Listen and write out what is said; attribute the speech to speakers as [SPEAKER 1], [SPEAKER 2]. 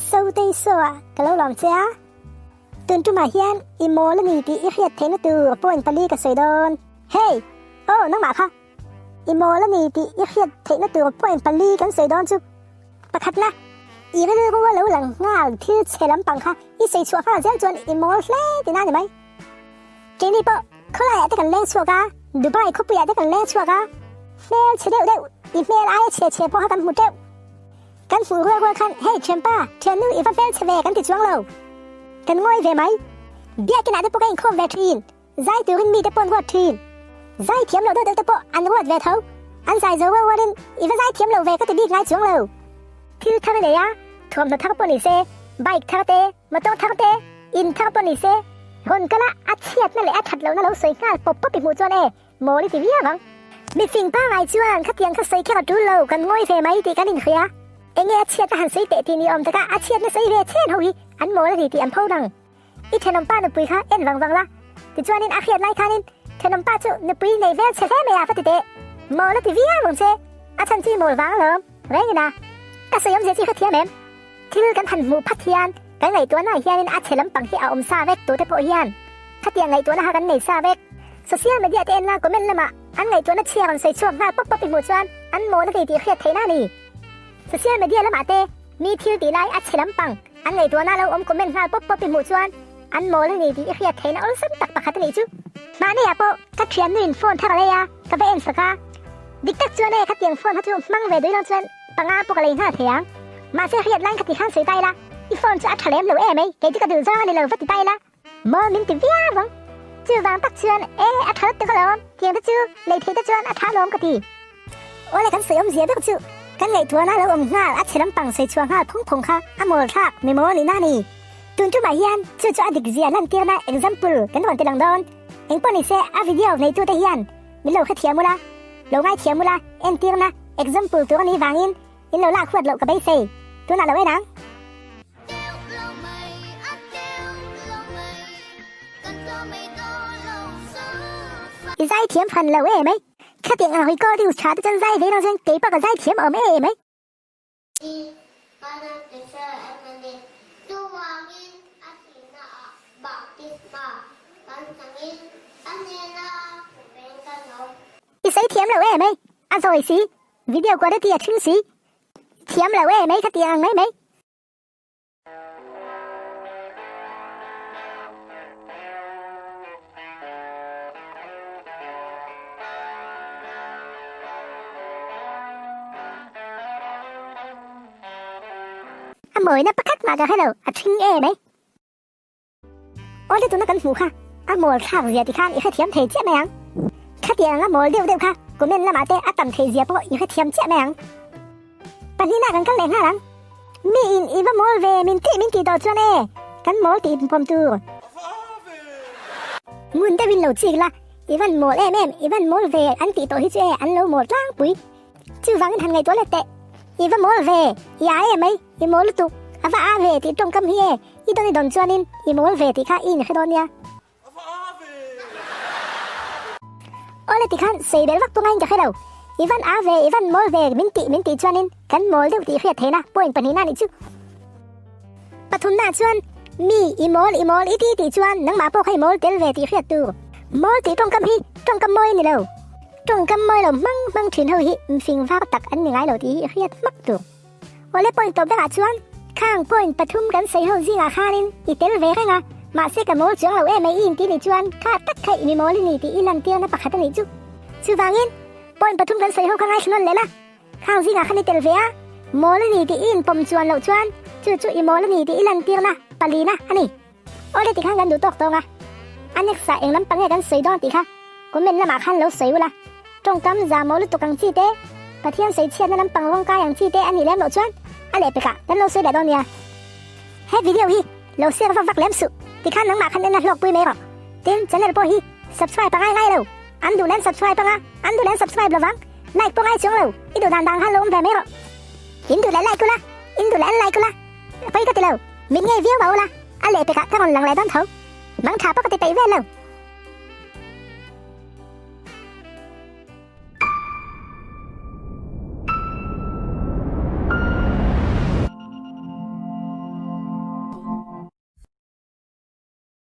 [SPEAKER 1] Sotei saw ah ka lo lawm che a, tun tumah hian i mawl a ni tih i hriat theihna tur point pali ka sawi dawn. Hey! Aw nangmah kha! I mawl a ni tih i hriat theihna tur point pali kan sawi dawn chu. Pakhatna, i rilru a lo lang nghal thil chhe lampang kha i sawi chhuah nghal zel chuan i mawl hle tihna a ni mai. Keini pawh khawlaiah te kan leng chhuak a, Dubai khawpuiah te kan leng chhuak a, hmel chhe deuh deuh, i hmel aia chhe chhe pawh kha kan hmu teuh. Kan hmuh rual rual khan, Hei thianpa, thiannu i va hmel chhe ve kan ti chuang lo. Kan ngawi ve mai. Biakinah te pawh ka inkhawm ve thin. Zai turin mite pawh an ruat thin. Zai thiam loh deuh deuh te pawh an ruat ve tho. An zai zo rual rualin i va zai thiam lo ve ka ti bik ngai chuang lo. Thil thar a nei a, thuamhnaw thar pawh ni se, bike thar te, motor thar te, in thar pawh ni se, rawn kal a, a chhiatna leh a that lohna lo sawi nghal pawp pawp i hmuh chuan e, mawl i ti viau ang. Mifing pangai chuan khatiang kha sawi kher a tul lo, kan ngawi ve mai tih kan inhria. Enge a chhiatna han sawi teh tih ni awm taka a chhiatna sawi ve chen ho hi an mawl a ni tih an pho nang. I thenawmpa nupui kha en vang vang la, tichuanin a hriat lai khanin thenawmpa chu nupui nei vel chhe hle mai a va ti teh. Mawl a ti viau ang che, a chhan chi mawl vang alawm, reng ina. Ka sawi awmzia chi kha thiam em? Thil kan han hmuh phat hian kan ngaihtuahna ah hianin a chhe lampang hi a awm sa vek tute pawh hian khatiang ngaihtuahna kha kan nei sa vek. Social media te en la comment lamah an ngaihtuahna chhia rawn sawi chhuak nghal pawp pawp i hmuh chuan an mawl a ti tih hriat theihna a ni. Social media lamah te mi thil tih lai a chhe lampang an ngaihtuahna lo awm comment nghal pawp pawp i hmuh chuan an mawl a ni tih i hriat theihna awlsam tak pakhat a nih chu. Mahniah pawh ka thiannuin phone thar a lei a, ka va en sak a. Dik tak chuan e khatiang phone kha chu hmang ve duih lo chuan panga pawh ka lei nghal thei ang. Mahse hriat laiin khati khan sawi ta ila, i phone chu a tha lem lo em ei, kei chu ka duh zawng a ni lo va ti ta ila, maw min ti viau ang. Chuvang tak chuan e a tha lutuk alawm, tiang te chu lei thei te chuan a tha alawm ka ti. Awle kan sawi awmzia ber chu kan ngaihtuahna lo awm nghal a chhe lampang sawi chhuah nghal phung phung kha a mawl thlak mi mawl nihna a ni. Tun tumah hian chu chu a dik zia lantirna example kan rawn ti lang dawn. Engpawh nise a video neitute hian min lo hrethiam ula, lo ngaithiam ula, entirna example tur a nih vangin in lo lak huat loh ka beisei. Tunah lo en ang. I zai thiam phan lo em ai. Khatiang ang recordings tha te chuan zai ve lo chuan kei pawh ka zai thiam awm em ai. I sawi thiam lo em ai, a zawi si, video quality a thing si, thiam lo em ai khatiang ang mai mai. A mawina pakhat mah ka hre lo, a thing em ai. Awle tuna kan hmuh kha a mawl thlak zia ti khan i hrethiam thei chiah mai ang. Khatiang anga mawl deuh deuh kha comment lamah te a tam thei zia pawh i hrethiam chiah mai ang. Pahnihna kan kal leh nghal ang. Mi in i va mawl ve min tih min tih tawh chuan e kan mawl tih pawm tur. Ngun deuhin lo chik la, i van mawl em em, i van mawl ve an tih tawh hi chu e an lo mawl tlangpui. Chuvangin han ngaihtuah let teh, i va mawl ve, i a em mai, i mawl lutuk, a va a ve tih tawngkam hi e, i dawn i dawn chuanin i mawl ve tih kha i inhre dawn nia. Awle tikhan sei bel vak pawh ngaiin ka hre lo, i van a ve, i van mawl ve min tih min tih chuanin kan mawl deuh tih hriat theihna point pahnihna anih chu. Pathumna chuan mi i mawl i mawl i ti tih chuan nangmah pawh kha i mawl tel ve tih hriat tur. Mawl tih tawngkam hi tawngkam mawi a ni lo. Tawngkam mawi lo hmang hmang thin ho hi mfing var tak an ni ngai lo tih hi hriat hmak tur. Awle point tawp berah chuan khang point pathum kan sawi ho zingah khanin i tel ve reng a, mahse ka mawl chuang lo em ai i inti nih chuan kha tak kha i mi mawl i ni tih i lantirna pakhat a nih chu. Chuvangin point pathum kan sawi ho kha ngaithla nawn leh la. Khang zingah khan i tel ve a, mawl a ni tih i inpawm chuan loh chuan chu chu i mawl a ni tih i lantirna palina a ni. Awle tikhan kan duh tawk tawng a, a next ah eng lampang nge kan sawi dawn tih kha comment lamah khan lo sawi ula, tawngkam za mawl lutuk ang chi te, Pathian sawi chhiatna lampang rawngkai ang chi te a nih lem loh chuan a lehpekah kan lo sawi leh dawn nia. He video hi lo share vak vak lem suh tikhan nangmah khan en a hlawkpui mai rawh. Tin, channel pawh hi subscribe a ngai ngai lo, an duh lem subscribe anga an duh lem subscribe lovang. Like pawh ngai chuang lo, i duh dan dan khan lo awm ve mai rawh. In duh leh like ula, in duh leh unlike ula, pawi ka ti lo, min ngei viau mah ula, a lehpekah ka rawn lang leh dawn tho. Mang tha pawh ka ti peih vel lo.